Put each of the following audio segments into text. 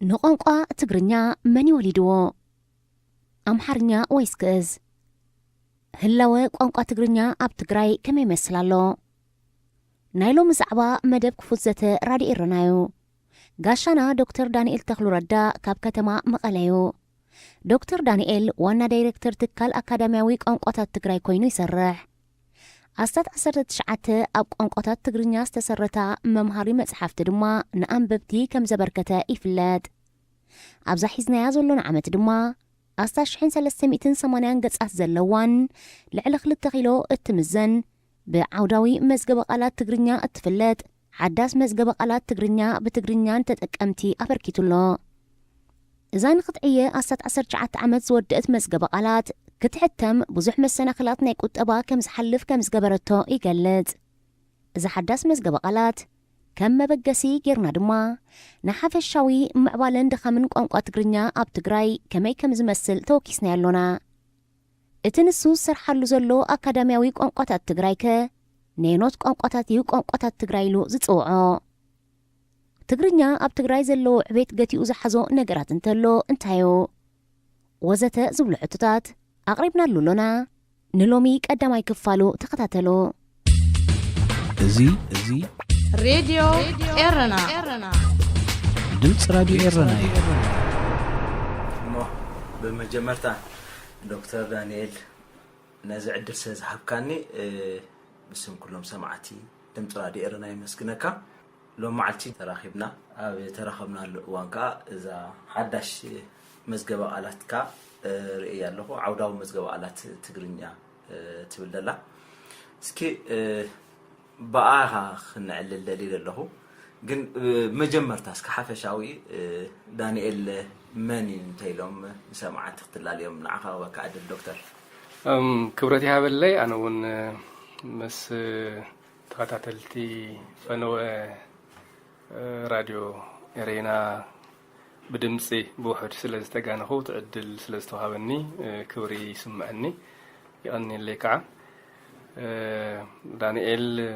ንቋንቋ ትግርኛ መን ይወሊድዎ? ኣምሓርኛ ወይስ ግእዝ? ህላወ ቋንቋ ትግርኛ ኣብ ትግራይ ከመይ ይመስል ኣሎ? ናይ ሎሚ ዛዕባ መደብ ክፉት ዘተ ራድዮ ኤረና እዩ። ጋሻና ዶክተር ዳንኤል ተኽሉ ረዳ ካብ ከተማ መቐለ እዩ። ዶክተር ዳንኤል ዋና ዳይሬክተር ትካል ኣካዳሚያዊ ቋንቋታት ትግራይ ኮይኑ ይሰርሕ። ኣስታት ዓሰርተ ትሽዓተ ኣብ ቋንቋታት ትግርኛ ዝተሰረታ መምሃሪ መጽሓፍቲ ድማ ንኣንበብቲ ከም ዘበርከተ ይፍለጥ። ኣብዛ ሒዝናያ ዘሎና ዓመት ድማ ኣስታት ሽሕን ሰለስተ ሚእትን ሰማንያን ገጻት ዘለዋን ልዕሊ ክልተ ኪሎ እትምዘን ብዓውዳዊ መዝገበ ቃላት ትግርኛ እትፍለጥ ሓዳስ መዝገበ ቃላት ትግርኛ ብትግርኛ ንተጠቀምቲ ኣበርኪቱ ኣሎ። እዛ ንክትዕየ ኣስታት ዓሰርተ ትሽዓተ ዓመት ዝወደአት መዝገበ ቃላት ክትሕተም ብዙሕ መሰናኽላት ናይ ቁጠባ ከም ዝሓልፍ ከም ዝገበረቶ ይገልጽ። እዛ ሓዳስ መዝገበ ቃላት ከም መበገሲ ጌርና ድማ ንሓፈሻዊ ምዕባለን ድኻምን ቋንቋ ትግርኛ ኣብ ትግራይ ከመይ ከም ዝመስል ተወኪስናዮ ኣሎና። እቲ ንሱ ዝሰርሓሉ ዘሎ ኣካዳሚያዊ ቋንቋታት ትግራይ ከ ነየኖት ቋንቋታት እዩ ቋንቋታት ትግራይ ኢሉ ዝጽውዖ? ትግርኛ ኣብ ትግራይ ዘለዎ ዕቤት ገቲኡ ዝሓዞ ነገራት እንተሎ እንታዩ? ወዘተ ዝብሉ ሕቶታት ኣቕሪብናሉ ኣሎና። ንሎሚ ቀዳማይ ክፋሉ ተኸታተሉ። እዚ እዚ ሬድዮ ኤረና። ድምፂ ራድዮ ኤረና እዩ። እሞ ብመጀመርታ ዶክተር ዳንኤል ነዚ ዕድል ስለ ዝሃብካኒ፣ እ፣ ብስም ኩሎም ሰማዕቲ ድምፂ ራድዮ ኤረና የመስግነካ። ሎም መዓልቲ ተራኺብና፣ ኣብ ተራኸብናሉ እዋን ከኣ እዛ ሓዳሽ መዝገበ ቃላትካ፣ እ፣ ርእየ ኣለኹ። ዓውዳዊ መዝገበ ቃላት ትግርኛ፣ እ፣ ትብል ዘላ። እስኪ፣ እ፣ ብኣኻ ክነዕልል ደልየ ዘለኹ። ግን፣ እ፣ መጀመርታ እስከ ሓፈሻዊ፣ እ፣ ዳንኤል መን እዩ እንተኢሎም ንሰማዕቲ ክትላለዮም ንዓኻ ክህበካ ዕድል ዶክተር። እም፣ ክብረት ይሃበለይ። ኣነ እውን፣ እ፣ ምስ፣ እ፣ ተኸታተልቲ ፈነወ፣ እ፣ ራድዮ ኤሬና ብድምፂ ብውሑድ ስለ ዝተጋነኹ፣ እቲ ዕድል ስለ ዝተዋሃበኒ፣ እ፣ ክብሪ ይስምዐኒ። የቐንየለይ ከዓ። እ፣ ዳንኤል፣ እ፣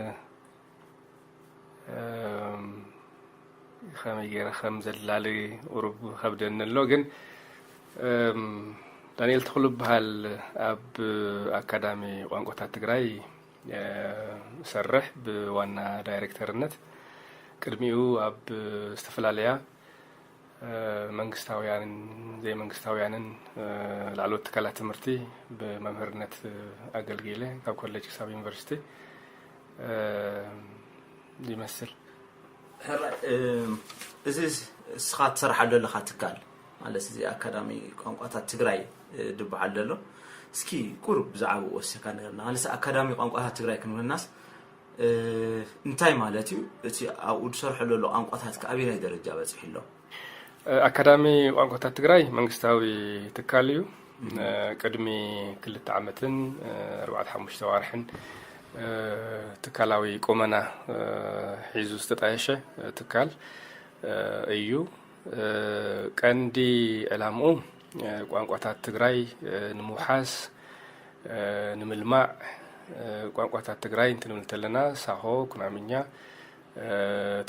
እም፣ ከመይ ገይረ ከም ዘላሊ ቁሩብ ከብደኒ ኣሎ፣ ግን፣ እም፣ ዳንኤል ተኽሉ እበሃል። ኣብ ኣካዳሚ ቋንቋታት ትግራይ፣ እ፣ እሰርሕ ብዋና ዳይሬክተርነት። ቅድሚኡ ኣብ ዝተፈላለያ፣ እ፣ መንግስታውያንን ዘይመንግስታውያንን፣ እ፣ ላዕለዎት ትካላት ትምህርቲ ብመምህርነት ኣገልጊለ፣ ካብ ኮሌጅ ክሳብ ዩኒቨርሲቲ፣ እ፣ ይመስል። ሕራይ፣ እ፣ እዚ እስኻ ትሰርሓሉ ዘለኻ ትካል፣ ማለት እዚ ኣካዳሚ ቋንቋታት ትግራይ፣ እ፣ ዝበሃል ዘሎ፣ እስኪ ቁሩብ ብዛዕባኡ ወሲኽካ ንገርና። ማለት ኣካዳሚ ቋንቋታት ትግራይ ክንብለናስ፣ እ፣ እንታይ ማለት እዩ? እቲ ኣብኡ ዝሰርሖ ዘሎ ቋንቋታት ከ ኣበየናይ ደረጃ በፂሑ ኣሎ? እ፣ ኣካዳሚ ቋንቋታት ትግራይ መንግስታዊ ትካል እዩ። እም። እ፣ ቅድሚ ክልተ ዓመትን፣ እ፣ ኣርባዕተ ሓሙሽተ ኣዋርሕን፣ እ፣ ትካላዊ ቁመና፣ እ፣ ሒዙ ዝተጣየሸ፣ እ፣ ትካል፣ እ፣ እዩ። እ፣ ቀንዲ ዕላምኡ፣ እ፣ ቋንቋታት ትግራይ፣ እ፣ ንምውሓስ፣ እ፣ ንምልማዕ፣ እ፣ ቋንቋታት ትግራይ እንትንብል እንተለና ሳሆ፣ ኩናምኛ፣ እ፣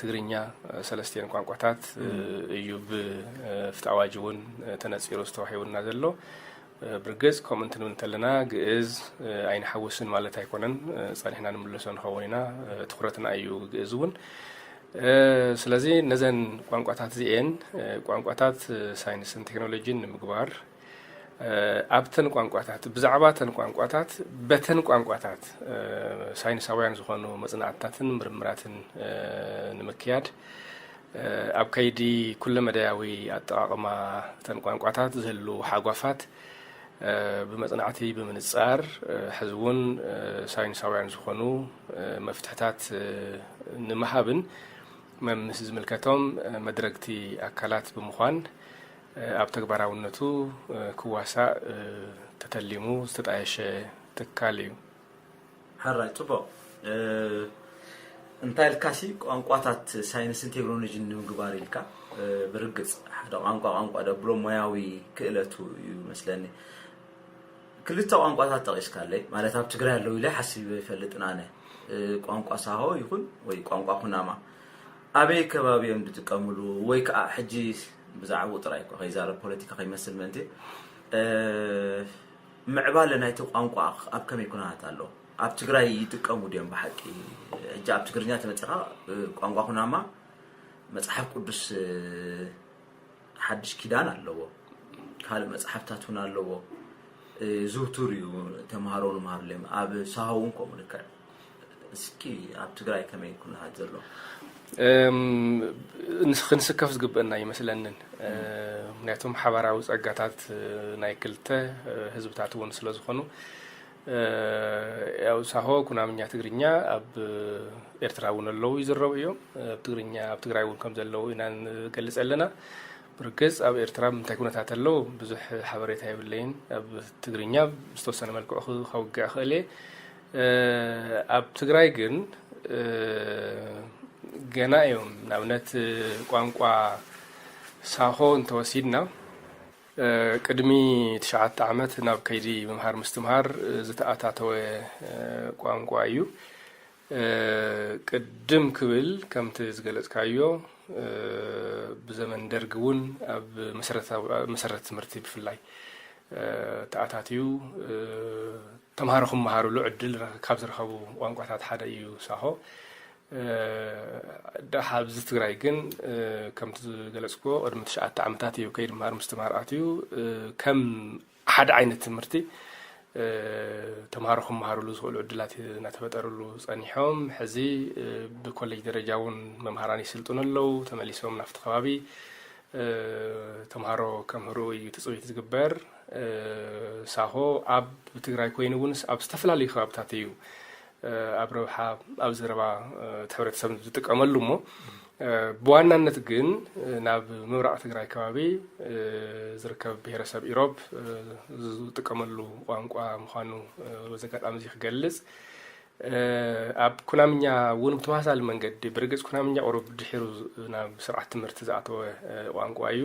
ትግርኛ፣ እ፣ ሰለስቲኤን ቋንቋታት፣ እ፣ እም። እዩ ብ፣ እ፣ ፍትሒ ኣዋጅ እውን፣ እ፣ ተነጺሩ ዝተዋሂቡና ዘሎ። እ፣ ብርግጽ ከምኡ እንትንብል እንተለና ግእዝ፣ እ፣ ኣይንሓውስን ማለት ኣይኮነን። እ፣ ጸኒሕና ንምለሶ ንኸውን ኢና። እ፣ ትኹረትና እዩ ግእዝ እውን። እ፣ ስለዚ ነዘን ቋንቋታት እዚኤን፣ እ፣ ቋንቋታት፣ እ፣ ሳይንስን ቴክኖሎጂን ንምግባር፣ እ፣ ኣብተን ቋንቋታት፣ ብዛዕባ ተን ቋንቋታት፣ በተን ቋንቋታት፣ እ፣ ሳይንሳውያን ዝኾኑ መጽናዕትታትን ምርምራትን፣ እ፣ ንምክያድ፣ እ፣ ኣብ ከይዲ ኩለመዳያዊ ኣጠቓቕማ ተን ቋንቋታት ዝህሉ ሓጓፋት፣ እ፣ ብመጽናዕቲ ብምንጻር፣ እ፣ ሕዚ እውን፣ እ፣ ሳይንሳውያን ዝኾኑ፣ እ፣ መፍትሕታት፣ እ፣ ንምሃብን መምስ ዝምልከቶም፣ እ፣ መድረግቲ ኣካላት ብምዃን፣ እ፣ ኣብ ተግባራውነቱ፣ እ፣ ክዋሳእ፣ እ፣ ተተሊሙ ዝተጣየሸ ትካል እዩ። ሕራይ፣ ጽቡቕ። እ፣ እንታይ ኢልካሲ ቋንቋታት ሳይንስን ቴክኖሎጂን ንምግባር ኢልካ፣ እ፣ ብርግጽ ሓደ ቋንቋ ቋንቋ ደብሎ ሞያዊ ክእለቱ እዩ መስለኒ። ክልተ ቋንቋታት ጠቒስካለይ፣ ማለት ኣብ ትግራይ ኣለዉ ኢለ ሓሲበ ኣይፈልጥን ኣነ። እ፣ ቋንቋ ሳሆ ይኹን ወይ ቋንቋ ኩናማ ኣበይ ከባቢ እዮም ዝጥቀምሉ? ወይ ከዓ ሕጂ ብዛዕባኡ ጥራይ እኮ ከይዛረብ ፖለቲካ ከይመስል ምእንቲ ምዕባለ ናይቲ ቋንቋ ኣብ ከመይ ኩነታት ኣሎ? ኣብ ትግራይ ይጥቀሙ ድዮም ብሓቂ? ሕጂ ኣብ ትግርኛ ተመፂኻ ቋንቋ ኩናማ መፅሓፍ ቅዱስ ሓድሽ ኪዳን ኣለዎ፣ ካልእ መፅሓፍታት እውን ኣለዎ። ዝውቱር እዩ ተምሃሮ ንምሃርሎም ኣብ ሳሆ እውን ከምኡ ልክዕ። እስኪ ኣብ ትግራይ ከመይ ኩነታት ዘሎ? ክንስከፍ ዝግበአና ይመስለንን። ምክንያቱም ሓባራዊ ፀጋታት ናይ ክልተ ህዝብታት እውን ስለዝኾኑ፣ ያው ሳሆ ኩናምኛ ትግርኛ ኣብ ኤርትራ እውን ኣለዉ ይዝረቡ እዮም። ኣብ ትግርኛ ኣብ ትግራይ እውን ከም ዘለዉ ኢና ንገልፅ ኣለና። ብርግፅ ኣብ ኤርትራ እንታይ ኩነታት ኣለዉ ብዙሕ ሓበሬታ የብለይን። ኣብ ትግርኛ ዝተወሰነ መልክዑ ከውግዕ ክእል እየ። ኣብ ትግራይ ግን ገና እዮም። ንኣብነት ቋንቋ ሳሆ እንተወሲድና ቅድሚ ትሽዓተ ዓመት ናብ ከይዲ ምምሃር ምስትምሃር ዝተኣታተወ ቋንቋ እዩ። ቅድም ክብል ከምቲ ዝገለፅካዮ ብዘመን ደርግ እውን ኣብ መሰረት ትምህርቲ ብፍላይ ተኣታትዩ ተምሃሮ ክመሃሩሉ ዕድል ካብ ዝረኸቡ ቋንቋታት ሓደ እዩ ሳሆ። ደሓ ኣብዚ ትግራይ ግን ከምቲ ዝገለፅኩዎ ቅድሚ ትሽዓተ ዓመታት እዩ ከይዲ ምሃር ምስትምሃር ኣትዩ ከም ሓደ ዓይነት ትምህርቲ ተምሃሮ ክመሃሩሉ ዝኽእሉ ዕድላት እናተፈጠሩሉ ፀኒሖም። ሕዚ ብኮሌጅ ደረጃ እውን መምሃራን ይስልጥኑ ኣለዉ። ተመሊሶም ናብቲ ከባቢ ተምሃሮ ከምህሩ እዩ ትፅቢት ዝግበር። ሳሆ ኣብ ትግራይ ኮይኑ እውን ኣብ ዝተፈላለዩ ከባብታት እዩ ኣብ ረብሓ ኣብ ዘረባ እቲ ሕብረተሰብ ዝጥቀመሉ እሞ ብዋናነት ግን ናብ ምብራቕ ትግራይ ከባቢ ዝርከብ ብሄረሰብ ኢሮብ ዝጥቀመሉ ቋንቋ ምዃኑ በዚ ኣጋጣሚ እዚ ክገልፅ። ኣብ ኩናምኛ እውን ብተመሳሳሊ መንገዲ ብርግፅ ኩናምኛ ቁሩብ ድሒሩ ናብ ስርዓት ትምህርቲ ዝኣተወ ቋንቋ እዩ።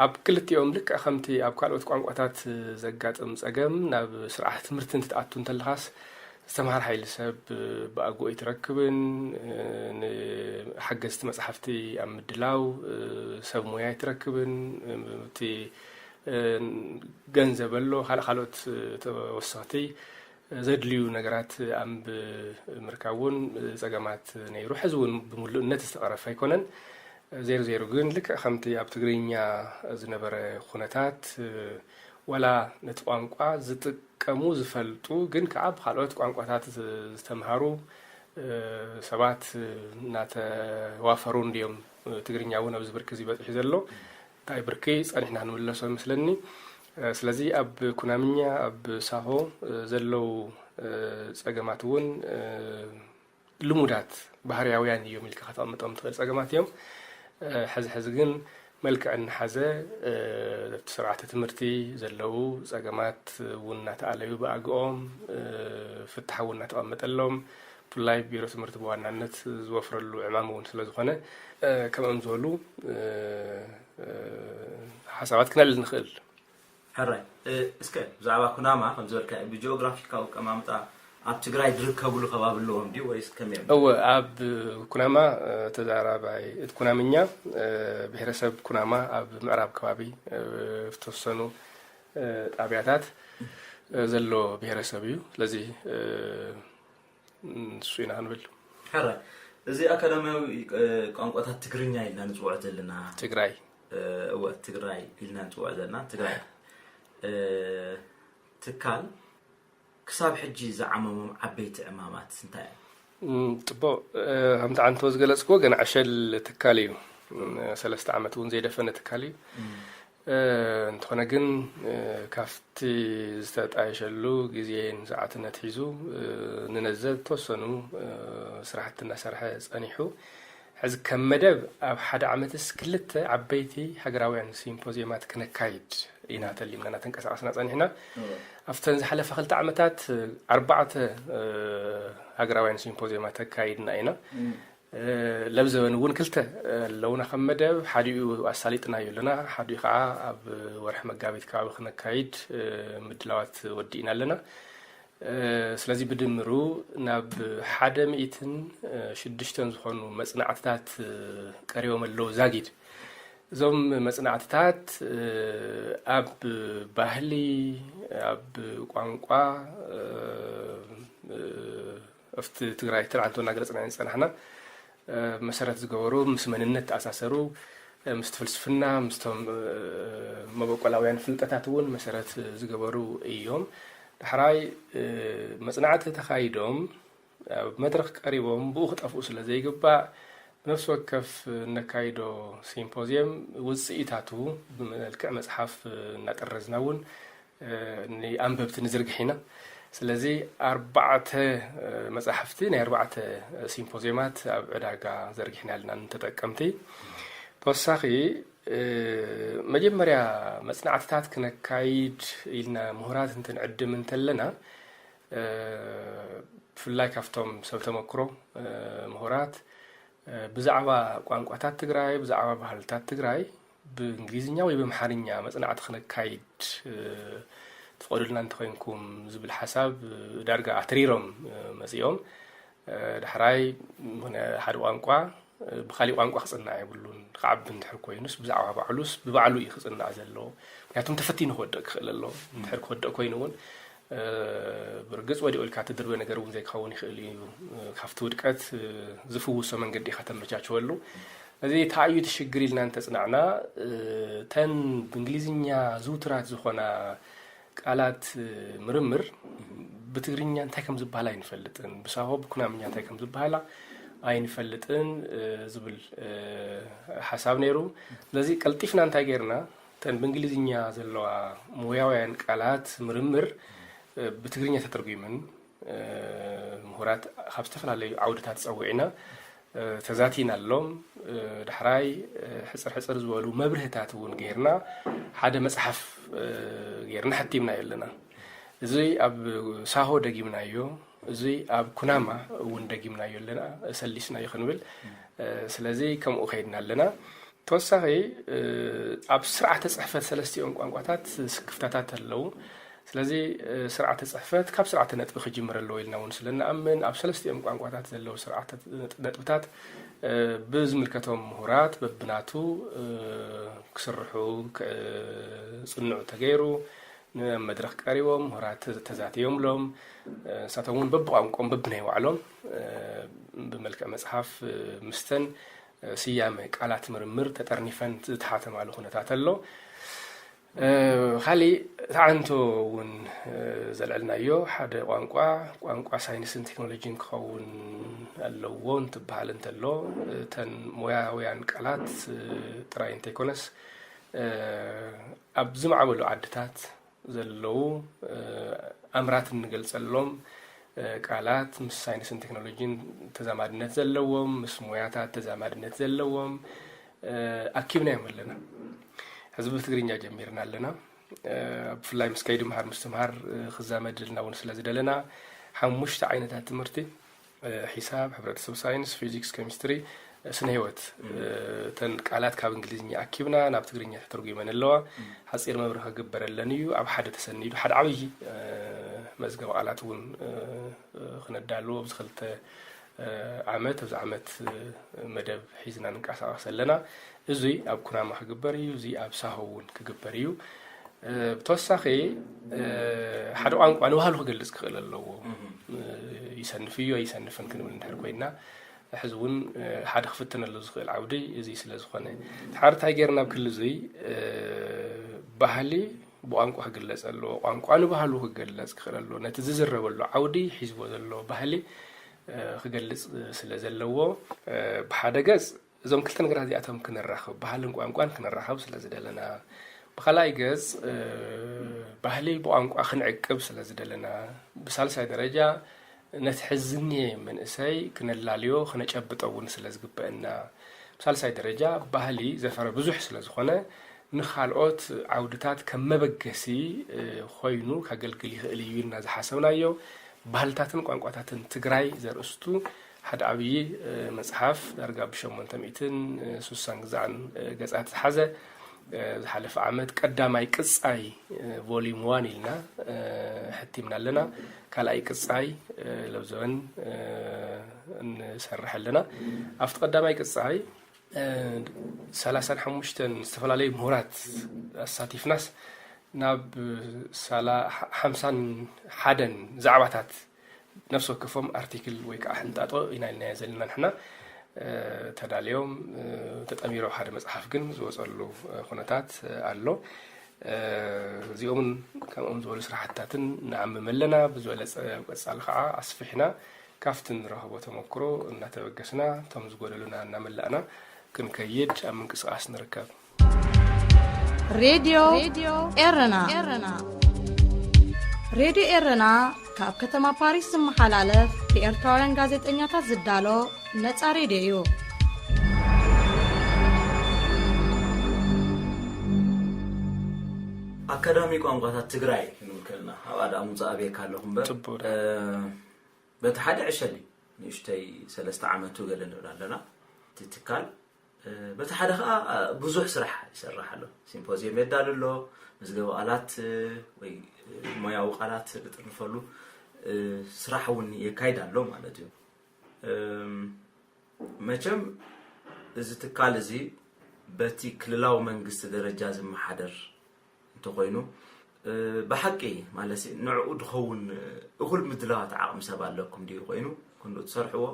ኣብ ክልቲኦም ልክዕ ከምቲ ኣብ ካልኦት ቋንቋታት ዘጋጥም ፀገም ናብ ስርዓት ትምህርቲ እንትትኣቱ እንተለኻስ ዝተምሃር ሓይሊ ሰብ ብኣግኡ ኣይትረክብን። ንሓገዝቲ መፅሓፍቲ ኣብ ምድላው ሰብ ሞያ ኣይትረክብን። እቲ ገንዘብ ኣሎ ካልእ ካልኦት ተወሰኽቲ ዘድልዩ ነገራት ኣብ ምርካብ እውን ፀገማት ነይሩ። ሕዚ እውን ብምሉእነት ዝተቐረፈ ኣይኮነን። ዜሩ ዜሩ ግን ልክዕ ከምቲ ኣብ ትግርኛ ዝነበረ ኩነታት ዋላ ነቲ ቋንቋ ዝጥቀሙ ዝፈልጡ ግን ከዓ ብካልኦት ቋንቋታት ዝተምሃሩ ሰባት እናተዋፈሩ እንድዮም ትግርኛ እውን ኣብዚ ብርኪ እዚ በፂሑ ዘሎ። እንታይ ብርኪ ፀኒሕና ክንምለሶ ይመስለኒ። ስለዚ ኣብ ኩናምኛ ኣብ ሳሆ ዘለዉ ፀገማት እውን ልሙዳት ባህርያውያን እዮም ኢልካ ከተቐምጦም ትኽእል ፀገማት እዮም። ሕዚ ሕዚ ግን መልክዕ እናሓዘ ኣብቲ ስርዓተ ትምህርቲ ዘለዉ ፀገማት እውን እናተኣለዩ ብኣግኦም ፍታሕ እውን እናተቐመጠሎም ብፍላይ ቢሮ ትምህርቲ ብዋናነት ዝወፍረሉ ዕማም እውን ስለዝኾነ ከምኦም ዝበሉ ሓሳባት ክነልዕል ንኽእል። ሕራይ እስከ ብዛዕባ ኩናማ ከም ዝበልካ ብጂኦግራፊካዊ ኣቀማምጣ ኣብ ትግራይ ዝርከብሉ ከባቢ ኣለዎም ድዩ ወይስ ከመይ እዮም? እወ ኣብ ኩናማ ተዛራባይ እቲ ኩናምኛ ብሄረሰብ ኩናማ ኣብ ምዕራብ ከባቢ ዝተወሰኑ ጣብያታት ዘሎ ብሄረሰብ እዩ። ስለዚ ንሱ ኢና ክንብል። ሕራይ እዚ ኣካዳሚያዊ ቋንቋታት ትግርኛ ኢልና ንፅውዖ ዘለና ትግራይ እወ ትግራይ ኢልና ንፅውዖ ዘለና ትግራይ ትካል ክሳብ ሕጂ ዝዓመሞም ዓበይቲ ዕማማት እንታይ እዮም? ፅቡቅ። ከምቲ ዓንተወ ዝገለፅክዎ ገና ዕሸል ትካል እዩ። ሰለስተ ዓመት እውን ዘይደፈነ ትካል እዩ። እንተኾነ ግን ካብቲ ዝተጣየሸሉ ግዜን ሰዓትን ኣትሒዙ ንነዘ ዝተወሰኑ ስራሕቲ እናሰርሐ ፀኒሑ ሕዚ ከም መደብ ኣብ ሓደ ዓመትስ ክልተ ዓበይቲ ሃገራውያን ሲምፖዝየማት ክነካይድ ኢና ተሊምና እናተንቀሳቐስና ፀኒሕና። ኣብተን ዝሓለፋ ክልተ ዓመታት ኣርባዕተ ሃገራውያን ሲምፖዝየማት ተካይድና ኢና። ለብዘበን እውን ክልተ ኣለውና ከም መደብ ሓዲኡ ኣሳሊጥናዮ ኣለና ሓዲኡ ከዓ ኣብ ወርሒ መጋቢት ከባቢ ክነካይድ ምድላዋት ወዲእና ኣለና። ስለዚ ብድምሩ ናብ ሓደ ሚእትን ሽዱሽተን ዝኾኑ መፅናዕትታት ቀሪቦም ኣለዉ ዛጊድ። እዞም መጽናዕትታት ኣብ ባህሊ፣ ኣብ ቋንቋ፣ ኣብቲ ትግራይ ትርዓንቶ እናገለፅና ዝፀናሕና መሰረት ዝገበሩ፣ ምስ መንነት ተኣሳሰሩ፣ ምስቲ ፍልስፍና፣ ምስቶም መበቆላውያን ፍልጠታት እውን መሰረት ዝገበሩ እዮም። ዳሕራይ መፅናዕቲ ተኻይዶም ኣብ መድረኽ ቀሪቦም ብኡ ክጠፍኡ ስለ ዘይግባእ፣ ነፍሲ ወከፍ እነካይዶ ሲምፖዝየም ውፅኢታቱ ብመልክዕ መፅሓፍ እናጠረዝና እውን ንኣንበብቲ ንዝርግሕ ኢና። ስለዚ ኣርባዕተ መፃሕፍቲ ናይ ኣርባዕተ ሲምፖዝየማት ኣብ ዕዳጋ ዘርጊሕና ኣለና ንተጠቀምቲ። ተወሳኺ መጀመርያ መፅናዕትታት ክነካይድ ኢልና ምሁራት እንትንዕድም እንተለና፣ ብፍላይ ካብቶም ሰብ ተመክሮ ምሁራት ብዛዕባ ቋንቋታት ትግራይ፣ ብዛዕባ ባህልታት ትግራይ ብእንግሊዝኛ ወይ ብኣምሓርኛ መፅናዕቲ ክነካይድ ትፈቕዱልና እንተኾይንኩም ዝብል ሓሳብ ዳርጋ ኣትሪሮም መፂኦም። ዳሕራይ ሓደ ቋንቋ ብካሊእ ቋንቋ ክፅናዕ የብሉን። ክዓቢ እንድሕር ኮይኑስ ብዛዕባ ባዕሉስ ብባዕሉ እዩ ክፅናዕ ዘለዎ። ምክንያቱም ተፈቲኑ ክወደቕ ክኽእል ኣሎ። እንድሕር ክወደቕ ኮይኑ እውን ብርግፅ ወዲቑ ኢልካ ትድርበ ነገር እውን ዘይክኸውን ይኽእል እዩ። ካብቲ ውድቀት ዝፍውሶ መንገዲ ኢኻ ተመቻችወሉ። እዚ ተኣዩ እቲ ሽግር ኢልና እንተፅናዕና፣ እተን ብእንግሊዝኛ ዝውቱራት ዝኾና ቃላት ምርምር ብትግርኛ እንታይ ከም ዝበሃል ኣይንፈልጥን፣ ብሳሆ ብኩናምኛ እንታይ ከም ዝበሃላ ኣይንፈልጥን ዝብል ሓሳብ ነይሩ። ስለዚ ቀልጢፍና እንታይ ጌርና፣ እተን ብእንግሊዝኛ ዘለዋ ሞያውያን ቃላት ምርምር ብትግርኛ ተተርጒመን ምሁራት ካብ ዝተፈላለዩ ዓውድታት ፀዊዕና ተዛቲናሎም። ዳሕራይ ሕፅር ሕፅር ዝበሉ መብርህታት እውን ጌርና ሓደ መፅሓፍ ጌርና ሓቲምናዮ ኣለና። እዚ ኣብ ሳሆ ደጊምናዮ፣ እዚ ኣብ ኩናማ እውን ደጊምናዮ ኣለና፣ ሰሊስናዮ ክንብል። ስለዚ ከምኡ ከይድና ኣለና። ተወሳኺ ኣብ ስርዓተ ፅሕፈት ሰለስቲኦም ቋንቋታት ስክፍታታት ኣለዉ። ስለዚ ስርዓተ ፅሕፈት ካብ ስርዓተ ነጥቢ ክጅምር ኣለዎ ኢልና እውን ስለ ንኣምን፣ ኣብ ሰለስቲኦም ቋንቋታት ዘለዉ ስርዓተ ነጥብታት ብዝምልከቶም ምሁራት በብናቱ ክስርሑ ክፅንዑ ተገይሩ፣ ንመድረኽ ቀሪቦም ምሁራት ተዛትዮምሎም። ንሳቶም እውን በብቋንቋኦም በብናይ ባዕሎም ብመልክዕ መፅሓፍ ምስተን ስያመ ቃላት ምርምር ተጠርኒፈን ዝተሓተማሉ ኩነታት ኣሎ። ካሊእ ተዓንቶ እውን ዘልዕልናዮ ሓደ ቋንቋ፣ ቋንቋ ሳይንስን ቴክኖሎጂን ክኸውን ኣለዎ እንትበሃል እንተሎ፣ እተን ሞያውያን ቃላት ጥራይ እንተይኮነስ ኣብ ዝማዕበሉ ዓድታት ዘለዉ ኣምራት እንገልጸሎም ቃላት ምስ ሳይንስን ቴክኖሎጂን ተዛማድነት ዘለዎም፣ ምስ ሞያታት ተዛማድነት ዘለዎም ኣኪብናዮም ኣለና። ሕዚ ብትግርኛ ጀሚርና ኣለና። ብፍላይ ምስ ከይዲ ምሃር ምስትምሃር ክዛመደልና እውን ስለ ዝደለና፣ ሓሙሽተ ዓይነታት ትምህርቲ፣ ሒሳብ፣ ሕብረተሰብ ሳይንስ፣ ፊዚክስ፣ ኬሚስትሪ፣ ስነ ህይወት፣ እተን ቃላት ካብ እንግሊዝኛ ኣኪብና ናብ ትግርኛ ተተርጒመን ኣለዋ። ሓፂር መብርሂ ክግበረለን እዩ። ኣብ ሓደ ተሰኒዱ ሓደ ዓብዪ መዝገብ ቃላት እውን ክነዳልዎ ኣብዚ ክልተ ዓመት፣ ኣብዚ ዓመት መደብ ሒዝና ንንቀሳቐስ ኣለና። እዙይ ኣብ ኩናማ ክግበር እዩ፣ እዙይ ኣብ ሳሆ እውን ክግበር እዩ። ብተወሳኺ ሓደ ቋንቋ ንባህሉ ክገልፅ ክኽእል ኣለዎ። ይሰንፍ እዩ ኣይሰንፍን ክንብል እንድሕር ኮይና፣ ሕዚ እውን ሓደ ክፍተነሉ ዝኽእል ዓውዲ እዚ ስለ ዝኾነ፣ ሓደ እንታይ ጌርና ኣብ ክሊ እዙይ ባህሊ ብቋንቋ ክግለፅ ኣለዎ። ቋንቋ ንባህሉ ክገለፅ ክኽእል ኣለዎ። ነቲ ዝዝረበሉ ዓውዲ ሒዝዎ ዘሎ ባህሊ ክገልፅ ስለ ዘለዎ፣ ብሓደ ገፅ እዞም ክልተ ነገራት እዚኣቶም ክነራኽብ፣ ባህልን ቋንቋን ክነራኽብ ስለ ዝደለና፣ ብኻልኣይ ገፅ ባህሊ ብቋንቋ ክንዕቅብ ስለ ዝደለና፣ ብሳልሳይ ደረጃ ነቲ ሕዚ ዝኒሀ መንእሰይ ክነላልዮ ክነጨብጦ እውን ስለ ዝግበአና፣ ብሳልሳይ ደረጃ ባህሊ ዘፈረ ብዙሕ ስለ ዝኾነ ንኻልኦት ዓውድታት ከም መበገሲ ኮይኑ ከገልግል ይኽእል እዩ ኢልና ዝሓሰብናዮ ባህልታትን ቋንቋታትን ትግራይ ዘርእስቱ ሓደ ዓብዪ መፅሓፍ ዳርጋ ብሸሞንተ ሚእትን ስሳን ግዛዕን ገፃት ዝሓዘ፣ ዝሓለፈ ዓመት ቀዳማይ ቅፃይ volume one ኢልና ሕቲምና ኣለና። ካልኣይ ቅፃይ ለብዘበን ንሰርሕ ኣለና። ኣብቲ ቀዳማይ ቅፃይ ሰላሳን ሓሙሽተን ዝተፈላለዩ ምሁራት ኣሳቲፍናስ ናብ ሓምሳን ሓደን ዛዕባታት ነፍሲ ወከፎም ኣርቲክል ወይ ከዓ ሕንጣጦ ኢና ኢልና ዘለና ንሕና። ተዳልዮም ተጠሚሮም ሓደ መፅሓፍ ግን ዝወፀሉ ኩነታት ኣሎ። እዚኦምን ከምኦም ዝበሉ ስራሕትታትን ንዓምም ኣለና። ብዝበለፀ ኣብ ቀፃሊ ከዓ ኣስፊሕና ካብቲ ንረኽቦ ተመክሮ እናተበገስና እቶም ዝጎደሉና እናመላእና ክንከይድ ኣብ ምንቅስቃስ ንርከብ። ሬድዮ ኤረና። ሬድዮ ኤረና ካብ ከተማ ፓሪስ ዝመሓላለፍ ብኤርትራውያን ጋዜጠኛታት ዝዳሎ ነጻ ሬድዮ እዩ። ኣካዳሚ ቋንቋታት ትግራይ ክንብል ከለና ኣብኣ ደኣ ምውፃእ ኣብየካ ኣለኹ እምበር ጽቡቅ። እ፣ በቲ ሓደ ዕሸል እዩ ንእሽተይ ሰለስተ ዓመቱ ገለ ንብል ኣለና። እቲ ትካል እ፣ በቲ ሓደ ከዓ ብዙሕ ስራሕ ይሰርሕ ኣሎ። ሲምፖዚየም የዳሉ ኣሎ፣ መዝገበ ቃላት እ፣ ወይ እ፣ ሞያዊ ቃላት ዝጥርንፈሉ እ፣ ስራሕ እውን የካይድ ኣሎ ማለት እዩ። እም፣ መቸም እዚ ትካል እዚ በቲ ክልላዊ መንግስቲ ደረጃ ዝመሓደር እንተኮይኑ እ፣ ብሓቂ ማለት ንዕኡ ድኸውን እኹል ምድላዋት ዓቕሚ ሰብ ኣለኩም ድዩ ኮይኑ ክንዱ ትሰርሕዎ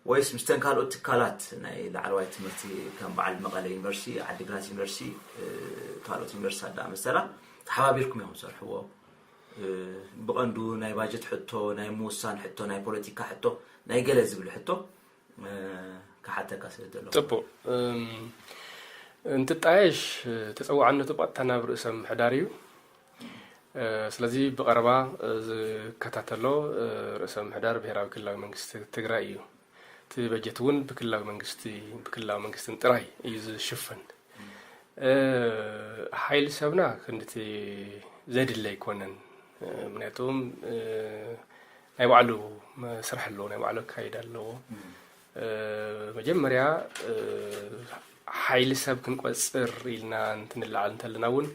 ወይስ ምስተን ካልኦት ትካላት ናይ ላዕለዋይ ትምህርቲ ከም በዓል መቐለ ዩኒቨርሲቲ፣ ዓዲግራት ዩኒቨርሲቲ፣ እ፣ ካልኦት ዩኒቨርሲቲታት ደኣ መሰላ ተሓባቢርኩም እዮም ትሰርሕዎ? እ፣ ብቐንዱ ናይ ባጀት ሕቶ፣ ናይ ምውሳን ሕቶ፣ ናይ ፖለቲካ ሕቶ፣ ናይ ገለ ዝብል ሕቶ እ፣ ክሓተካ ስለ ዘለኹ። ጽቡቅ። እም፣ እንትጣየሽ ተጸዋዕነቱ ብቐጥታ ናብ ርእሰ ምሕዳር እዩ። እ፣ ስለዚ ብቐረባ እ፣ ዝከታተሎ እ፣ ርእሰ ምሕዳር ብሔራዊ ክልላዊ መንግስቲ ትግራይ እዩ። እቲ በጀት እውን ብክልላዊ መንግስቲ ብክልላዊ መንግስትን ጥራይ እዩ ዝሽፈን። እ፣ ሓይሊ ሰብና ክንድቲ ዘድለ ኣይኮነን። እ፣ ምክንያቱም እ፣ ናይ ባዕሉ መስርሕ ኣለዎ፣ ናይ ባዕሉ ኣካይዳ ኣለዎ። እ፣ መጀመርያ እ፣ ሓይሊ ሰብ ክንቆፅር ኢልና እንትንለዓል እንተለና እውን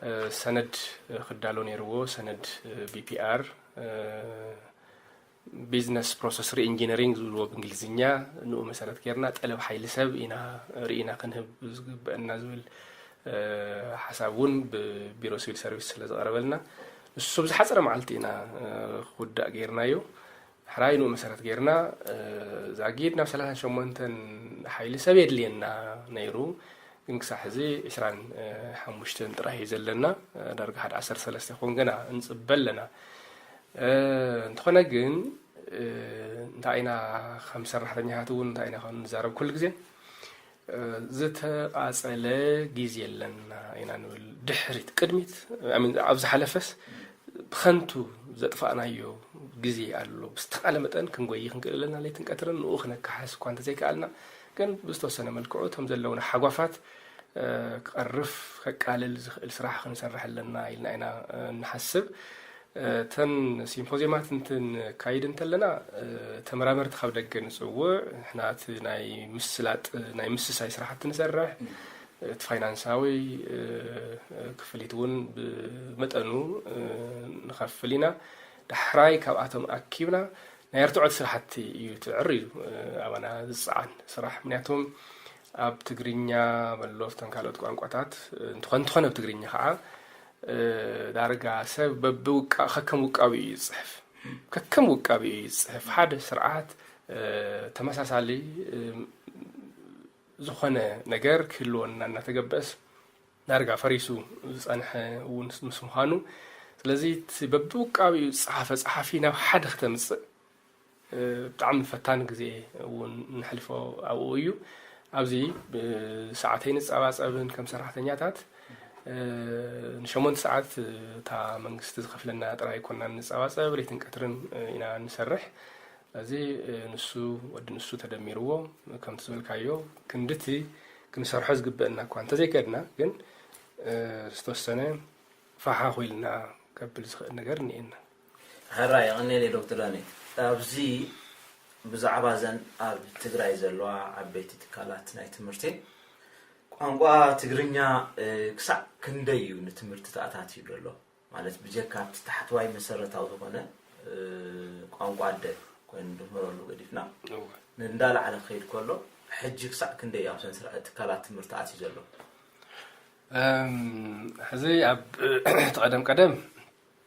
እ፣ ሰነድ ክዳሎ ነይርዎ፣ ሰነድ ቢፒኣር፣ ቢዝነስ ፕሮሰስ ሪኢንጂነሪንግ ዝብልዎ ብእንግሊዝኛ፣ ንኡ መሰረት ጌርና ጠለብ ሓይሊ ሰብ ኢና ርኢና ክንህብ ዝግበአና ዝብል እ፣ ሓሳብ እውን ብቢሮ ሲቪል ሰርቪስ ስለ ዝቐረበልና ንሱ ብዝሓፀረ መዓልቲ ኢና እ፣ ክውዳእ ጌርናዮ። ሕራይ ንኡ መሰረት ጌርና እ፣ ዛጊድ ናብ ሰላሳን ሸሞንተን ሓይሊ ሰብ የድልየና ነይሩ። ግን ክሳዕ ሕዚ ዕስራን ሓሙሽተን ጥራይ እዩ ዘለና። እ፣ ዳርጋ ሓደ ዓሰርተ ሰለስተ ይኸውን ገና እንፅበ ኣለና። እ፣ እንተኾነ ግን እ፣ እንታይ ኢና ከም ሰራሕተኛታት እውን እንታይ ኢና ከም ንዛረብ ኩሉ ግዜ እ፣ ዝተቓጸለ ግዜ ኣለና ኢና ንብል። ድሕሪት ቅድሚት I mean፣ ኣብ ዝሓለፈስ ብኸንቱ ዘጥፋእናዮ ግዜ ኣሎ። ብዝተኻለ መጠን ክንጎይ ክንክእል ኣለና። ለይትን ቀትርን ንኡ ክነካሕስ እኳ እንተዘይከኣልና ግን ብዝተወሰነ መልክዑ እቶም ዘለውና ሓጓፋት እ፣ ክቐርፍ ከቃልል ዝኽእል ስራሕ ክንሰርሕ ኣለና ኢልና ኢና እ፣ ንሓስብ። እ፣ እተን ሲምፖዚየማት እንትንካይድ እንተለና እ፣ ተመራመርቲ ካብ ደገ ንፅውዕ። ንሕና እቲ ናይ ምስላጥ ናይ ምስሳይ ስራሕቲ ንሰርሕ። እቲ ፋይናንሳዊ እ፣ ክፍሊት እውን ብመጠኑ እ፣ ንኸፍል ኢና። ዳሕራይ ካብኣቶም ኣኪብና ናይ ኣርትዖት ስራሕቲ እዩ እቲ ዕርዩ እ፣ ኣባና ዝፀዓን ስራሕ። ምክንያቱም ኣብ ትግርኛ በሎ እተን ካልኦት ቋንቋታት እ፣ እንተኾነ እንተኾነ ኣብ ትግርኛ ከዓ እ፣ ዳርጋ ሰብ በብውቃ ከከም ውቃቢ እዩ ዝፅሕፍ። ከከም ውቃቢ እዩ ዝፅሕፍ። ሓደ ስርዓት እ፣ ተመሳሳሊ እ፣ ዝኾነ ነገር ክህልወና እናተገበአስ ዳርጋ ፈሪሱ ዝፀንሐ እውን ምስ ምዃኑ፣ ስለዚ እቲ በብውቃቢኡ ዝፀሓፈ ፀሓፊ ናብ ሓደ ክተምፅእ እ፣ ብጣዕሚ ፈታኒ ግዜ እውን ንሕልፎ ኣብኡ እዩ። ኣብዚ እ፣ ሰዓተይ ንፀባፀብን ከም ሰራሕተኛታት እ፣ ንሸሞንተ ሰዓት እታ መንግስቲ ዝኸፍለና ጥራይ ኣይኮናን ንፀባፀብ፣ ለይትን ቀትርን እ፣ ኢና ንሰርሕ። ስለዚ እ፣ ንሱ ወዲ ንሱ ተደሚርዎ ከምቲ ዝበልካዮ ክንድቲ ክንሰርሖ ዝግበአና እኳ እንተዘይከድና ግን እ፣ ዝተወሰነ ፋሓ ኮይልና ከብል ዝኽእል ነገር እኒኤና። ሕራ የቐኔለ ዶክተር ዳንኤል፣ ኣብዚ ብዛዕባ ዘን ኣብ ትግራይ ዘለዋ ዓበይቲ ትካላት ናይ ትምህርቲ ቋንቋ ትግርኛ እ፣ ክሳዕ ክንደይ እዩ ንትምህርቲ ተኣታትዩ ዘሎ? ማለት ብጀካ ኣብቲ ታሕተዋይ መሰረታዊ ዝኾነ እ፣ ቋንቋ ኣደ ኮይኑ ንድምረሉ ገዲፍና እወ። ንእንዳላዕለ ክኸይድ ከሎ ሕጂ ክሳዕ ክንደይ ኣብ ሰንስራ ትካላት ትምህርቲ ኣትዩ ዘሎ? ሕዚ ኣብ እቲ ቀደም ቀደም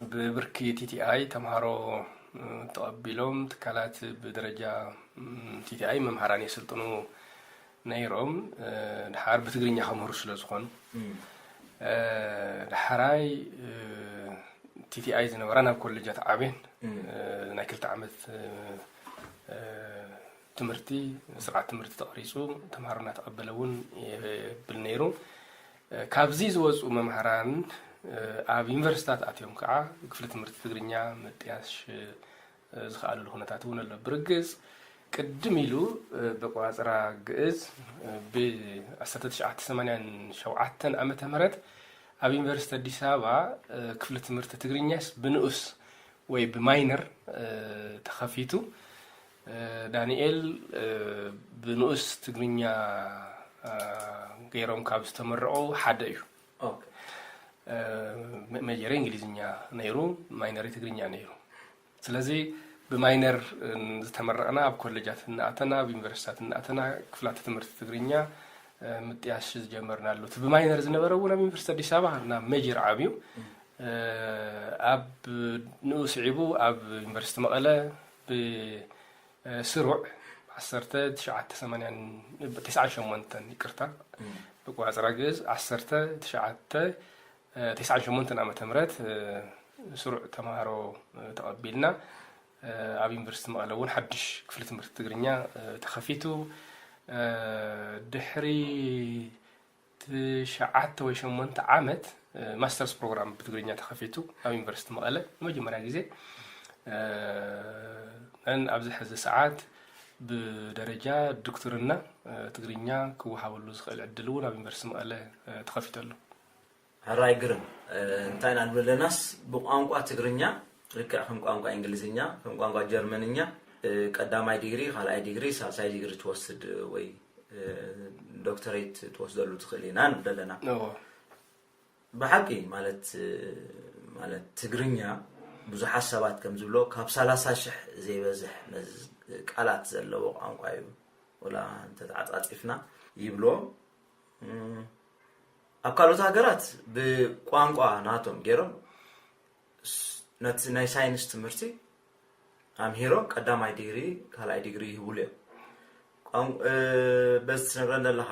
ብብርኪ ቲቲኣይ ተምሃሮ ተቐቢሎም ትካላት ብደረጃ ቲቲኣይ መምሃራን የስልጥኑ ነይሮም። ድሓር ብትግርኛ ከምህሩ ስለ ዝኾኑ ድሓራይ ቲቲኣይ ዝነበራ ናብ ኮሌጃት ዓብየን ናይ ክልተ ዓመት ትምህርቲ ስርዓት ትምህርቲ ተቐሪፁ ተምሃሮ እናተቐበለ እውን የብል ነይሩ። ካብዚ ዝወፁ መምሃራን ኣብ ዩኒቨርሲታት ኣትዮም ከዓ ክፍሊ ትምህርቲ ትግርኛ ምጥያሽ ዝኸኣሉሉ ኩነታት እውን ኣሎ። ብርግፅ ቅድም ኢሉ ብቋፅራ ግእዝ ብ1987 ዓመተ ምህረት ኣብ ዩኒቨርሲቲ ኣዲስ ኣበባ ክፍሊ ትምህርቲ ትግርኛስ ብንኡስ ወይ ብማይነር ተኸፊቱ። ዳንኤል ብንኡስ ትግርኛ ገይሮም ካብ ዝተመረቑ ሓደ እዩ። ሜጀር እንግሊዝኛ ነይሩ፣ ማይነሪ ትግርኛ ነይሩ። ስለዚ ብማይነር ዝተመረቕና ኣብ ኮሌጃት እናኣተና ኣብ ዩኒቨርሲታት እናኣተና ክፍላተ ትምህርቲ ትግርኛ ምጥያሽ ዝጀመርናሉ። እቲ ብማይነር ዝነበረ እውን ኣብ ዩኒቨርሲቲ ኣዲስ ኣበባ ናብ ሜጀር ዓብዩ። ኣብ ንኡ ስዒቡ ኣብ ዩኒቨርሲቲ መቐለ ብስሩዕ ዓሰርተ ትሽዓተ ሰማንያን ተስዓን ሸሞንተን ይቅርታ ብቋፅራ ግእዝ ዓሰርተ ትሽዓተ ተስዓን ሸሞንተን ዓመተ ምህረት ስሩዕ ተምሃሮ ተቐቢልና ኣብ ዩኒቨርሲቲ መቐለ እውን ሓድሽ ክፍሊ ትምህርቲ ትግርኛ ተኸፊቱ። ድሕሪ ትሽዓተ ወይ ሸሞንተ ዓመት ማስተርስ ፕሮግራም ብትግርኛ ተኸፊቱ ኣብ ዩኒቨርሲቲ መቐለ ንመጀመርያ ግዜ። ነን ኣብዚ ሕዚ ሰዓት ብደረጃ ዶክትርና ትግርኛ ክወሃበሉ ዝኽእል ዕድል እውን ኣብ ዩኒቨርሲቲ መቐለ ተኸፊቱ ኣሎ። ሕራይ ግርም። እንታይ ኢና ንብል ኣለናስ ብቋንቋ ትግርኛ ልክዕ ከም ቋንቋ እንግሊዝኛ ከም ቋንቋ ጀርመንኛ ቀዳማይ ዲግሪ ካልኣይ ዲግሪ ሳልሳይ ዲግሪ ትወስድ ወይ ዶክተሬት ትወስደሉ ትኽእል ኢና ንብል ኣለና። ብሓቂ ማለት ማለት ትግርኛ ብዙሓት ሰባት ከም ዝብሎ ካብ ሰላሳ ሽሕ ዘይበዝሕ ቃላት ዘለዎ ቋንቋ እዩ። ወላ እንተተዓፃፂፍና ይብሎ ኣብ ካልኦት ሃገራት ብቋንቋ ናቶም ገይሮም ነቲ ናይ ሳይንስ ትምህርቲ ኣምሂሮም ቀዳማይ ዲግሪ ካልኣይ ዲግሪ ይህብሉ እዮም። በዚ ትነግረን ዘለኻ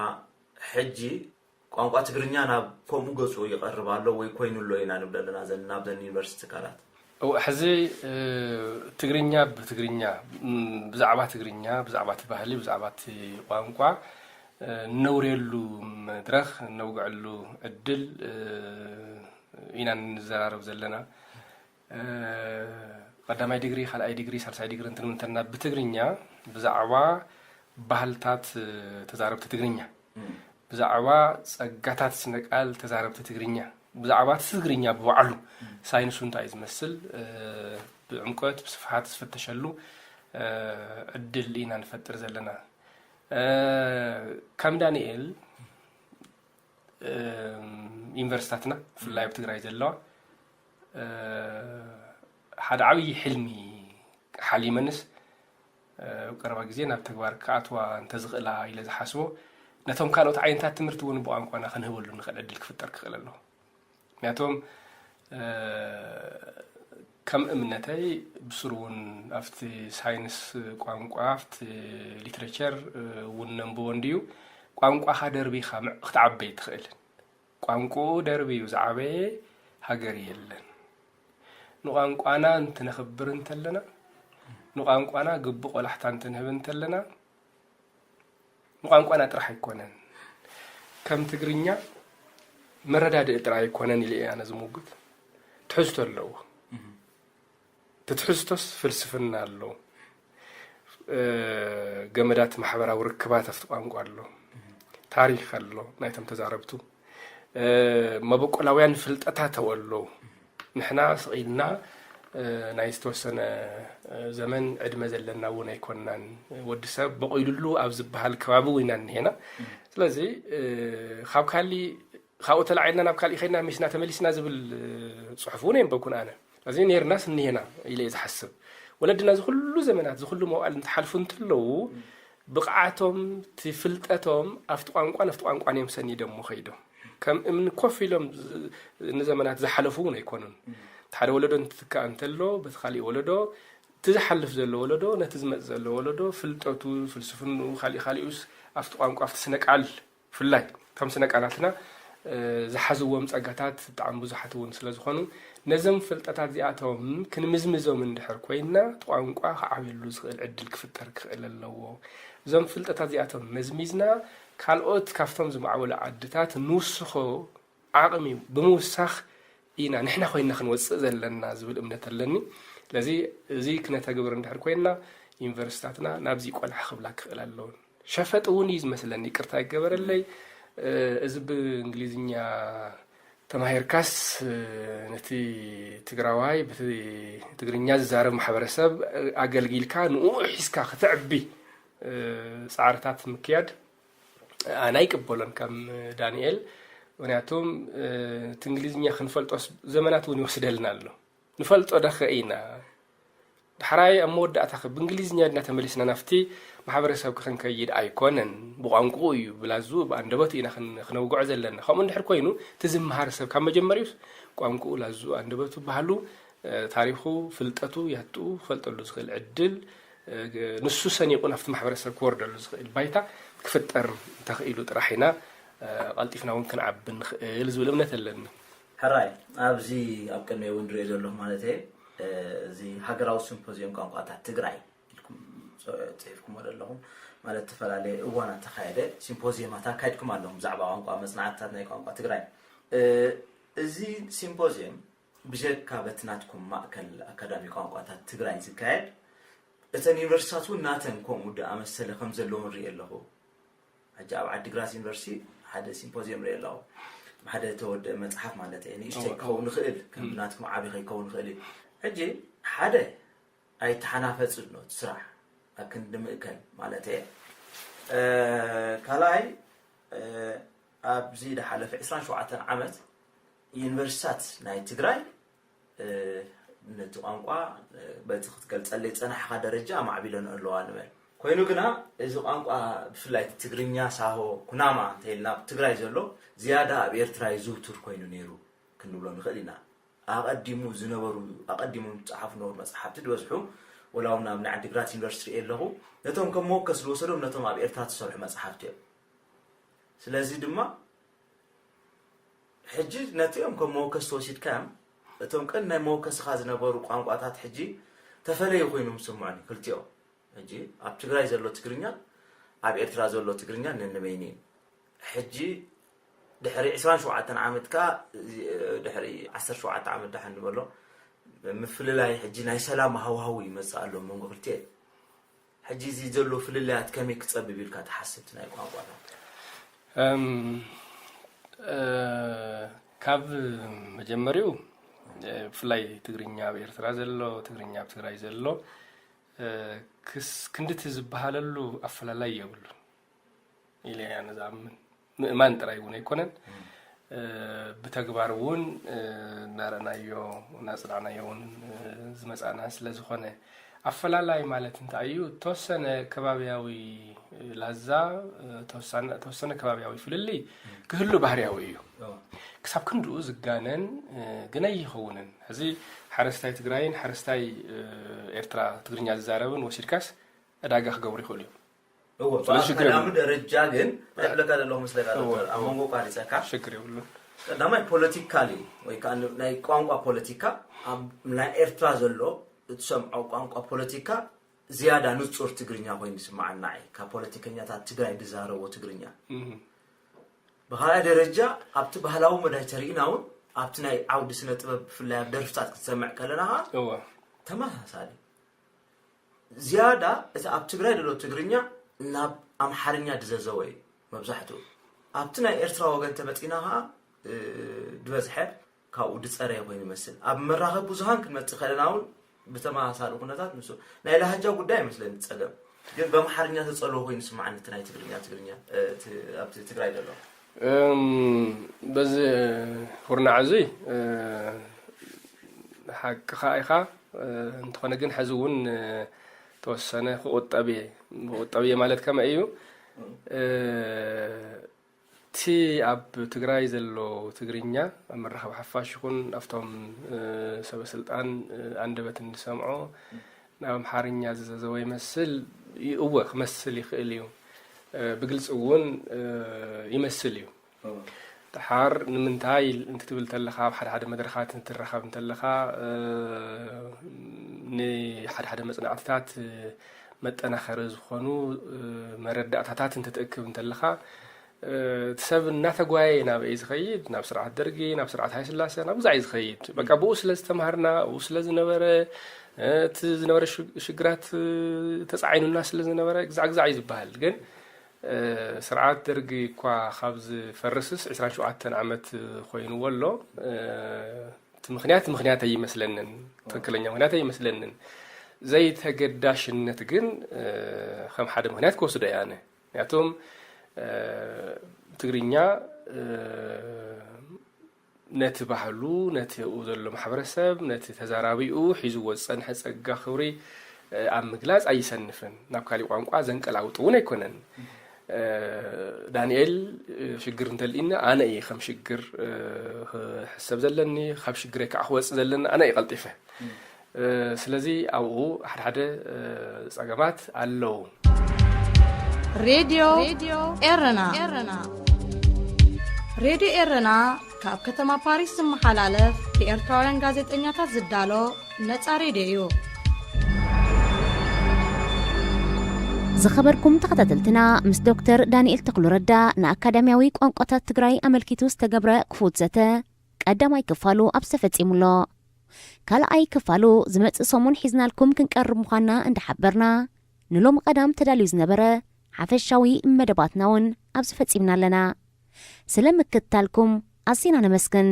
ሕጂ ቋንቋ ትግርኛ ናብ ከምኡ ገፁ ይቐርብ ኣሎ ወይ ኮይኑ ኣሎ ኢና ንብል ኣለና ናብዘን ዩኒቨርሲቲ ትካላት። ሕዚ ትግርኛ ብትግርኛ ብዛዕባ ትግርኛ ብዛዕባ እቲ ባህሊ ብዛዕባ እቲ ቋንቋ ነውርየሉ መድረኽ ነውግዐሉ ዕድል ኢና ንዘራረብ ዘለና። ቀዳማይ ዲግሪ ካልኣይ ዲግሪ ሳልሳይ ዲግሪ እንትንምንተና ብትግርኛ ብዛዕባ ባህልታት ተዛረብቲ ትግርኛ ብዛዕባ ፀጋታት ስነቃል ተዛረብቲ ትግርኛ ብዛዕባ ትግርኛ ብባዕሉ ሳይንሱ እንታይ ዝመስል ብዕምቆት ብስፍሓት ዝፍተሸሉ ዕድል ኢና ንፈጥር ዘለና። ከም ዳንኤል ዩኒቨርሲታትና ብፍላይ ኣብ ትግራይ ዘለዋ ሓደ ዓብዪ ሕልሚ ሓሊመንስ ኣብ ቀረባ ግዜ ናብ ተግባር ክኣትዋ እንተዝኽእላ ኢለ ዝሓስቦ ነቶም ካልኦት ዓይነታት ትምህርቲ እውን ብቋንቋና ክንህበሉ ንኽእል ዕድል ክፍጠር ክኽእል ኣለዎ። ምክንያቱም ከም እምነተይ ብስሩ እውን ኣብቲ ሳይንስ ቋንቋ ኣብቲ ሊትሬቸር እውን ነንብቦ እንድዩ ቋንቋኻ ደርቢኻ ክትዓበይ ትኽእል። ቋንቋኡ ደርብዩ ዝዓበየ ሃገር የለን። ንቋንቋና እንትነኽብር እንተለና ንቋንቋና ግቡእ ቆላሕታ እንትንህብ እንተለና ንቋንቋና ጥራሕ ኣይኮነን ከም ትግርኛ መረዳድኢ ጥራሕ ኣይኮነን ኢለ ኣነ ዝምጉት። ትሕዝቶ ኣለዎ። እቲ ትሕዝቶስ ፍልስፍና ኣለዎ። ገመዳት ማሕበራዊ ርክባት ኣብቲ ቋንቋ ኣሎ። ታሪክ ኣሎ ናይቶም ተዛረብቱ። መበቆላውያን ፍልጠታት ኣለዉ። ንሕና ስቕ ኢልና ናይ ዝተወሰነ ዘመን ዕድመ ዘለና እውን ኣይኮንናን። ወዲ ሰብ በቂሉሉ ኣብ ዝበሃል ከባቢ እውን ኢና እኒሄና። ስለዚ ካብ ካሊ ካብኡ ተላዒልና ናብ ካሊእ ከይድና ሚስና ተመሊስና ዝብል ፅሑፍ እውን የንበብኩን ኣነ። እዚ ነይርናስ እኒሄና ኢለ እየ ዝሓስብ። ወለድና ዝኩሉ ዘመናት ዝኩሉ መዋእል እንትሓልፉ እንትለዉ ብቕዓቶም፣ እቲ ፍልጠቶም ኣብቲ ቋንቋን ኣብቲ ቋንቋን እዮም ሰኒዶሞ ከይዶም። ከም እምኒ ኮፍ ኢሎም ዝ-፣ ንዘመናት ዝሓለፉ እውን ኣይኮኑን። እቲ ሓደ ወለዶ እንትትካእ እንተሎ፣ በቲ ካሊእ ወለዶ፣ እቲ ዝሓልፍ ዘሎ ወለዶ፣ ነቲ ዝመጽእ ዘሎ ወለዶ፣ ፍልጠቱ፣ ፍልስፍንኡ፣ ካሊእ ካሊኡስ ኣብቲ ቋንቋ፣ ኣብቲ ስነ ቃል፣ ብፍላይ እቶም ስነ ቃላትና፣ እ፣ ዝሓዝዎም ጸጋታት ብጣዕሚ ብዙሓት እውን ስለ ዝኾኑ፣ ነዞም ፍልጠታት እዚኣቶም ክንምዝምዞም እንድሕር ኮይንና፣ እቲ ቋንቋ ክዓብየሉ ዝኽእል ዕድል ክፍጠር ክኽእል ኣለዎ። እዞም ፍልጠታት እዚኣቶም መዝሚዝና፣ ካልኦት ካብቶም ዝማዕበሉ ዓድታት ንውስኾ ዓቕሚ ብምውሳኽ ኢና ንሕና ኮይንና ክንወጽእ ዘለና ዝብል እምነት ኣለኒ። ስለዚ እዚ ክነተግብር እንድሕር ኮይንና፣ ዩኒቨርሲታትና ናብዚ ቆልዓ ክብላ ክኽእል ኣለወን። ሸፈጥ እውን እዩ ዝመስለኒ፣ ይቅርታ ይገበረለይ። እ፣ እዚ ብእንግሊዝኛ ተማሂርካስ፣ እ፣ ነቲ ትግራዋይ፣ በቲ ትግርኛ ዝዛረብ ማሕበረሰብ፣ እ፣ ኣገልጊልካ ንኡ ሒዝካ ከተዕቢ፣ እ፣ ጻዕርታት ምክያድ ኣነ ኣይቅበሎን ከም ዳንኤል። ምክንያቱም፣ እ፣ እቲ እንግሊዝኛ ክንፈልጦስ ዘመናት እውን ይወስደልና ኣሎ። ንፈልጦ ደኸ ኢና? ዳሕራይ ኣብ መወዳእታ ከ ብእንግሊዝኛ ድና ተመሊስና ናብቲ ማሕበረሰብ ክንከይድ ኣይኮነን። ብቋንቋኡ እዩ፣ ብላዝኡ፣ ብኣንደበቱ ኢና ክን-፣ ክነውግዖ ዘለና። ከምኡ እንድሕር ኮይኑ፣ እቲ ዝመሃር ሰብ ካብ መጀመሪኡስ ቋንቋኡ፣ ላዝኡ፣ ኣንደበቱ፣ ባህሉ፣ እ፣ ታሪኹ፣ ፍልጠቱ፣ ያትኡ ክፈልጠሉ ዝኽእል ዕድል፣ እ፣ ንሱ ሰኒቑ ናብቲ ማሕበረሰብ ክወርደሉ ዝኽእል ባይታ ክፍጠር እንተኽኢሉ ጥራሕ ኢና፣ እ፣ ቀልጢፍና እውን ክንዓቢ ንኽእል ዝብል እምነት ኣለኒ። ሕራይ፣ ኣብዚ ኣብ ቅድሚ እውን ንሪኦ ዘለኹ ማለት እየ፣ እ፣ እዚ ሃገራዊ ሲምፖዚየም ቋንቋታት ትግራይ ኢልኩም ጽ-፣ ጽሒፍኩሞ ዘለኹም፣ ማለት፣ ዝተፈላለየ እዋናት ተኻየደ ሲምፖዚየማት ኣካይድኩም ኣለኹም ብዛዕባ ቋንቋ፣ መጽናዕትታት ናይ ቋንቋ ትግራይ። እ፣ እዚ ሲምፖዚየም ብጀካ በቲ ናትኩም ማእከል ኣካዳሚ ቋንቋታት ትግራይ ዝካየድ፣ እተን ዩኒቨርሲታት እውን ናተን ከምኡ ዝኣመሰለ ከም ዘለውን ርኢ ኣለኹ። ሕጂ ኣብ ዓዲግራት ዩኒቨርሲቲ ሓደ ሲምፖዚየም ርኢ ኣለኹ። ሓደ ተወደአ መጽሓፍ ማለት እየ። ንእሽተይ እወ። ክኸውን ይኽእል፣ ከም እም። ናትኩም ዓቢ ከይከውን ይኽእል እዩ። ሕጂ ሓደ ኣይተሓናፈጽን ነው እቲ ስራሕ፣ ኣብ ክንዲ ምእከል ማለት እየ። እ፣ ካልኣይ፣ እ፣ ኣብዚ ዝሓለፈ ዕስራን ሸውዓተን ዓመት ዩኒቨርሲታት ናይ ትግራይ፣ እ፣ ነቲ ቋንቋ፣ እ፣ በቲ ክትገልጸለይ ዝጸናሕኻ ደረጃ ኣማዕቢለንኦ ኣለዋ ንበል። ኮይኑ ግና እዚ ቋንቋ ብፍላይ እቲ ትግርኛ፣ ሳሆ፣ ኩናማ እንተኢልና ኣብ ትግራይ ዘሎ ዝያዳ ኣብ ኤርትራ ይዝውቱር ኮይኑ ነይሩ ክንብሎ ንኽእል ኢና። ኣቐዲሙ ዝነበሩ፣ ኣቐዲሞም ዝጸሓፉ ነበሩ መጽሓፍቲ ዝበዝሑ፣ ወላ እውን ኣብ ናይ ዓዲግራት ዩኒቨርሲቲ ርእየ ኣለኹ፣ ነቶም ከም መወከስ ዝወሰዶም ነቶም ኣብ ኤርትራ ዝሰርሑ መጽሓፍቲ እዮም። ስለዚ ድማ ሕጂ ነቲኦም ከም መወከስ ተወሲድካዮም፣ እቶም ቀንዲ ናይ መወከስኻ ዝነበሩ ቋንቋታት ሕጂ ተፈለዩ ኮይኖም ዝስምዑኒ፣ ክልቲኦም። ሕጂ ኣብ ትግራይ ዘሎ ትግርኛን ኣብ ኤርትራ ዘሎ ትግርኛን ነንበይኑ እዩ። ሕጂ ድሕሪ ዕስራን ሸውዓተን ዓመት ከኣ፣ ድሕሪ ዓሰርተ ሸውዓተ ዓመት ደሓን ንበሎ፣ ምፍልላይ፣ ሕጂ ናይ ሰላም ሃዋህው ይመጽእ ኣሎ ኣብ መንጎ ክልቲኤን። ሕጂ እዚ ዘሎ ፍልልያት ከመይ ክጸብብ ኢልካ ትሓስብ፣ እቲ ናይ ቋንቋታት? እም፣ እ፣ ካብ መጀመሪኡ፣ እ፣ ብፍላይ ትግርኛ ኣብ ኤርትራ ዘሎ፣ ትግርኛ ኣብ ትግራይ ዘሎ፣ እ፣ ክስ-፣ ክንድቲ ዝበሃለሉ ኣፈላላይ የብሉን ኢለ እየ ኣነ ዝኣምን። ምእማን ጥራይ እውን ኣይኮነን። እም። እ፣ ብተግባር እውን፣ እ፣ እናረእናዮ፣ እናጽናዕናዮ እውን፣ እ፣ ዝመጻና ስለ ዝኾነ፣ ኣፈላላይ ማለት እንታይ እዩ? እተወሰነ ከባብያዊ ላዛ፣ እ፣ ተወሳነ-፣ እተወሰነ ከባብያዊ ፍልልይ እም። ክህሉ ባህርያዊ እዩ። እዎ። ክሳብ ክንድኡ ዝጋነን፣ እ፣ ግን ኣይኸውንን። ሕዚ ሓረስታይ ትግራይን ሓረስታይ፣ እ፣ ኤርትራ ትግርኛ ዝዛረብን ወሲድካስ ዕዳጋ ክገብሩ ይኽእሉ እዮም። እዎ፣ ስለዚ ኣብ ሽግር ቀዳሚ የብሉን። ደረጃ ግን፣ እንታይ ክብለካ ዘለኹ መስለካ እዎ፣ ዶክተር፣ ኣብ እዎ። መንጎ ቋሪጸካ፣ ሽግር የብሉን። ቀዳማይ ፖለቲካሊ ወይ ከዓ ን-፣ ናይ ቋንቋ ፖለቲካ ኣብ ናይ ኤርትራ ዘሎ እትሰምዖ ቋንቋ ፖለቲካ ዝያዳ ንጹር ትግርኛ ኮይኑ ይስምዓና እዩ፣ ካብ ፖለቲከኛታት ትግራይ ዝዛረቦ ትግርኛ። እም። ብኻልኣይ ደረጃ ኣብቲ ባህላዊ መዳይ ተሪእና እውን ኣብቲ ናይ ዓውዲ ስነ ጥበብ ብፍላይ ኣብ ደርፍታት ክትሰምዕ ከለና ኸዓ እዎ። ተመሳሳሊ። ዝያዳ እቲ ኣብ ትግራይ ዘሎ ትግርኛ ናብ ኣምሓርኛ ዝዘዘወ እዩ መብዛሕትኡ። ኣብቲ ናይ ኤርትራ ወገን ተመጺና ኸዓ፣ እ፣ ዝበዝሐ ካብኡ ዝጸረየ ኮይኑ ይመስል። ኣብ መራኸቢ ብዙሃን ክንመጽእ ከለና እውን ብተመሳሳሊ ኩነታት ንሱ ናይ ላህጃ ጉዳይ ይመስለኒ እቲ ጸገም። ግን ብኣምሓርኛ ተጸልዎ ኮይኑ ይስምዓኒ እቲ ናይ ትግርኛ፣ ትግርኛ፣ እ፣ እቲ ኣብቲ ትግራይ ዘሎ። እም፣ በዚ ኩርናዕ እዚ፣ እ፣ ሓቅኻ ኢኻ። እ፣ እንተኾነ ግን ሕዚ እውን፣ እ፣ ተወሰነ ክቑጠብ እየ። ክቑጠብ እየ ማለት ከመይ እዩ? እቲ ኣብ ትግራይ ዘሎ ትግርኛ ኣብ መራኸቢ ሓፋሽ ይኹን ኣብቶም ሰበ ስልጣን ኣንደበት እንሰምዖ ናብ ኣምሓርኛ ዝዘዘወ ይመስል። እወ ክመስል ይኽእል እዩ። ብግልፂ እውን ይመስል እዩ። ደሓር ንምንታይ እንትትብል እንተለኻ፣ ኣብ ሓደ ሓደ መድረኻት እንትረኸብ እንተለኻ፣ ንሓደ ሓደ መፅናዕትታት መጠናኸሪ ዝኾኑ መረዳእታታት እንትትእክብ እንተለኻ፣ እቲ ሰብ እናተጓየ ናበይ ዝኸይድ? ናብ ስርዓት ደርጊ፣ ናብ ስርዓት ሃይስላሴ፣ ናብ ግዛዕ እዩ ዝኸይድ። በቃ ብኡ ስለ ዝተምሃርና፣ ብኡ ስለ ዝነበረ፣ እቲ ዝነበረ ሽግራት ተፃዒኑና ስለ ዝነበረ ግዛዕ ግዛዕ እዩ ዝበሃል። ግን ስርዓት ደርጊ እኳ ካብ ዝፈርስስ ዕስራን ሸውዓተን ዓመት ኮይንዎ ኣሎ። እቲ ምኽንያት ምኽንያት ኣይመስለንን፣ ትኽክለኛ ምኽንያት ኣይመስለንን። ዘይተገዳሽነት ግን ከም ሓደ ምኽንያት ክወስዶ እየ ኣነ። ምክንያቱም ትግርኛ ነቲ ባህሉ፣ ነቲ ኣብኡ ዘሎ ማሕበረሰብ፣ ነቲ ተዛራቢኡ ሒዝዎ ዝጸንሐ ጸጋ ክብሪ ኣብ ምግላጽ ኣይሰንፍን። ናብ ካሊእ ቋንቋ ዘንቀላውጥ እውን ኣይኮነን። ዳንኤል ሽግር እንተልኢኒ ኣነ እየ ከም ሽግር ክሕሰብ ዘለኒ፣ ካብ ሽግረይ ከዓ ክወፅእ ዘለኒ ኣነ እየ ቀልጢፈ። ስለዚ ኣብኡ ሓደ ሓደ ጸገማት ኣለዉ። ሬድዮ ኤረና። ሬድዮ ኤረና ካብ ከተማ ፓሪስ ዝመሓላለፍ ብኤርትራውያን ጋዜጠኛታት ዝዳሎ ነጻ ሬድዮ እዩ። ዝኸበርኩም ተኸታተልትና፣ ምስ ዶክተር ዳንኤል ተኽሉረዳ ንኣካዳሚያዊ ቋንቋታት ትግራይ ኣመልኪቱ ዝተገብረ ክፉት ዘተ ቀዳማይ ክፋሉ ኣብዚ ተፈጺሙሎ። ካልኣይ ክፋሉ ዝመጽእ ሰሙን ሒዝናልኩም ክንቀርብ ምዃንና እንዳሓበርና፣ ንሎሚ ቀዳም ተዳልዩ ዝነበረ ሓፈሻዊ መደባትና እውን ኣብዚ ፈጺምና ኣለና። ስለ ምክትታልኩም ኣዚና ነመስግን።